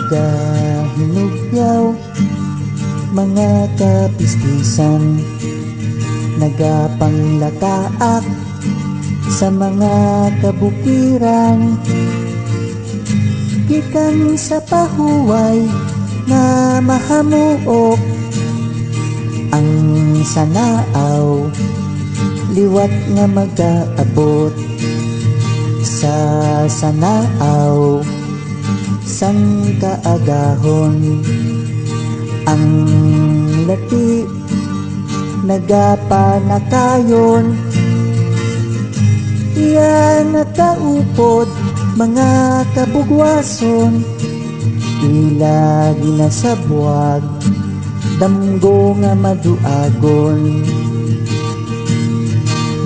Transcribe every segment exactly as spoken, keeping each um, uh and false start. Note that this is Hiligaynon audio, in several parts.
Kahinugyaw, mga kapistisan, nagapanglakaak sa mga kabukiran. Gikan sa pahuway nga mahamuok, ang sanaaw liwat nga magaabot sa sanaaw sang kaagahon. Ang lati nagapanakayon, iya nakaupod mga kabugwason, ila ginasabwag damgo nga maduagon.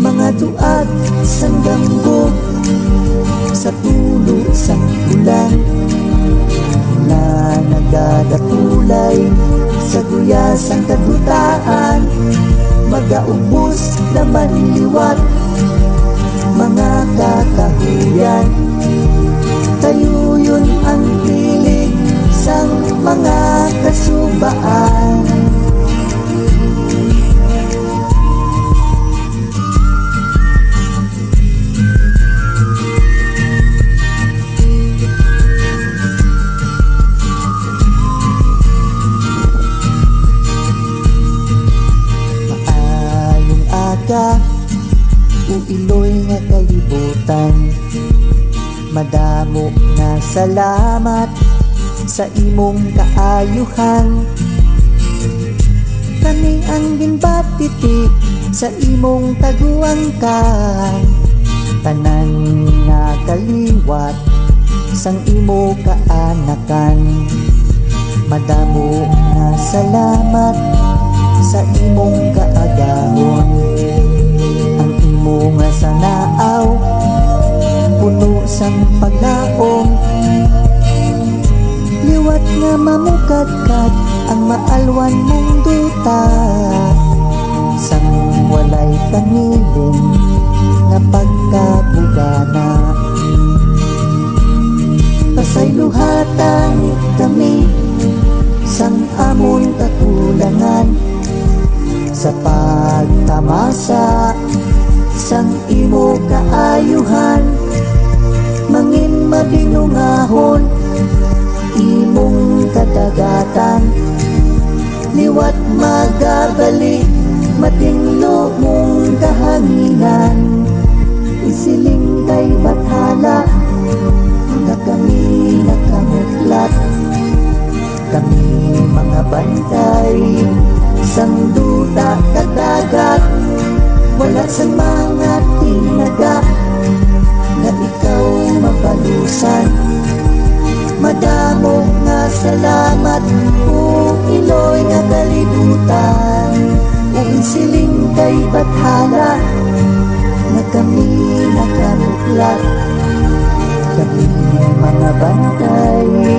Mga duag sang damgo sa tulo sang bulan, na nagadapulay sa guya sang kadutaan, magaubos naman liwat, mga kakahuyan. Tayuyon ang piling sang mga kasubaan. Maayong aga, o iloy nga kalibutan. Madamo nga salamat sa imong kaayuhan. Kami ang ginbatiti sa imong taguangkan. Tanan nga kaliwat sang imo kaanakan. Madamo nga salamat sa imong kaagahon. Ang imo nga sanaaw puno sang paglaom. Liwat nga mamukadkad ang maalwan mong duta, sang walay kangilin nga pagkabugana. Pasayloha tani kami sang amon kakulangan sa pagtamasa sang imo kaayuhan. Mangin mabinungahon imong kadagatan. Liwat magabali, matinlo mong kahanginan. Isiling kay bathala nga kami nakamutlat. Kami mga bantay sang duta kag dagat. Wala sang mga tinaga nga ikaw mabalusan. Madamo nga salamat, o iloy nga kalibutan. Ang siling kay bathala nga kami nakamutlat. Kami mga bantay